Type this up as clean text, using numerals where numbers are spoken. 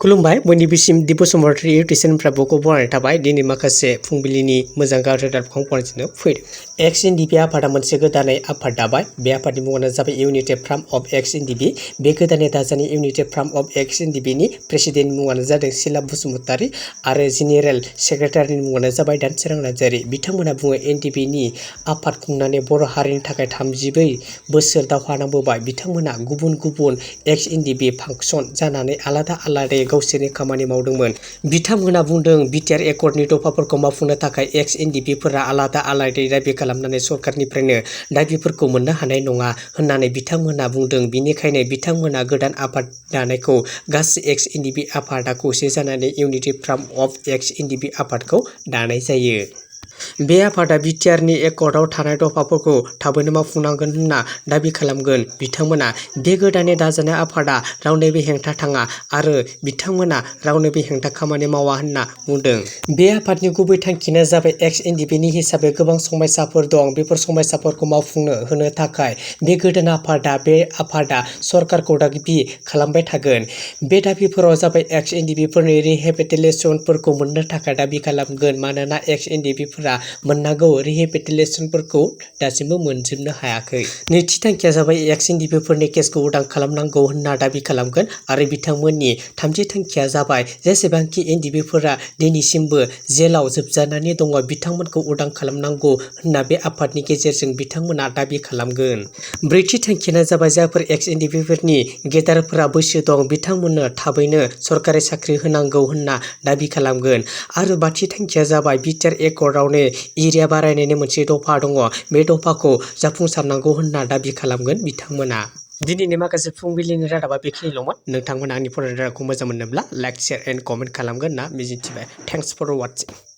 खुलुमबाय बयनिबोसिम दिबसमर्थि इउटिउसनफ्रा बखौ बरायनाय थाबाय दिनै माखासे फुंबिलिनि मोजां गाज्रि रादाबखौ फरायनो फैदों। एक्स एनडिपि आफादा मोनसे गोदानै आफाद दाबाय। बे आफादनि मुङानो जाबाय इउनाइटेड फ्रन्ट अफ एक्स एनडिपि। बे गोदानै दाजानाय इउनाइटेड फ्रन्ट अफ एक्स एनडिपिनि प्रेसिडेन्टनि मुङानो जादों सिला बसुमतारी आरो जेनेरेल सेक्रेटारिनि मुङानो जाबाय दानसोरां नार्जारि। बिथांमोना बुङो एनडिपिनि आफाद खुंनानै बर' हारिनि थाखाय 32 बोसोर दावहा नांबोबाय। बिथांमोना गुबुन गुबुन एक्स एनडिपि फांसन जानानै आलादा आलादायै गावसोरनि खामानि मावदोंमोन। बिथांमोना बुंदों बिटिआर एकर्डनि दफाफोरखौ मावफुंनो थाखाय एक्स एनडिपिफोरा आलादा आलादायै दाबि खालामनानै सरकारनिफ्रायनो दाबिफोरखौ मोननो हानाय नङा होननानै बिथांमोना बुंदों। बिनिखायनो बिथांमोना गोदान आफाद दानायखौ गासै एक्स एनडिपि आफादा खौसे जानानै इउनाइटेड फ्रन्ट अफ एक्स एनडिपि आफादखौ दानाय जायो। बे आफादा बिटिआरनि एकर्डआव थानाय दफाफोरखौ थाबैनो मावफुंनांगोन होनना दाबि खालामगोन। बिथांमोना बे गोदानै दाजानाय आफादा रावनोबो हेंथा थाङा आरो बिथांमोना रावनोबो हेंथा खामानि मावा होनना बुंदों। बे आफादनि गुबै थांखियानो जाबाय एक्स एनडिपिनि हिसाबै गोबां समस्याफोर दं। बेफोर समस्याफोरखौ मावफुंनो होनो थाखाय बे गोदान आफादा सरकारखौ दाबि खालामबाय थागोन। बे दाबिफोराव जाबाय एक्स एनडिपिफोरनि रिहेबिलिटेसनफोरखौ मोननो थाखाय दाबि खालामगोन मानोना एक्स एनडिपिफोरा मोननांगौ रिहेबिलिटेसनफोरखौ दासिमबो मोनजोबनो हायाखै। नैथि थांखिया जाबाय एक्स एनडिपिफोरनि केसखौ उदां खालामनांगौ होनना दाबि खालामगोन आरो बिथांमोननि थामथि थांखिया जाबाय जेसेबांखि एनडिपिफोरा दिनैसिमबो जेलाव जोबजानानै दङ बिथांमोनखौ उदां खालामनांगौ होनना बे आफादनि गेजेरजों बिथांमोना दाबि खालामगोन। ब्रैथि थांखियानो जाबाय जायफोर एक्स एनडिपिफोरनि गेदेरफोरा बैसो दं बिथांमोननो थाबैनो सरकारि साख्रि होनांगौ होनना दाबि खालामगोन आरो बाथि थांखिया जाबाय बिटिआर एकर्डआवनो एरिया बारायनायनि मोनसे दफा दङ बे दफाखौ जाफुंसारनांगौ होनना दाबि खालामगोन बिथांमोना। दिनैनि माखासे फुंबिलिनि रादाबा बेखिनिल'मोन। नोंथांमोना आंनि फरायनाय रादाबखौ मोजां मोनोब्ला लाइक शेयार एन्ड कमेन्ट खालामगोन होनना मिजिंथिबाय। Thanks four वाचिं।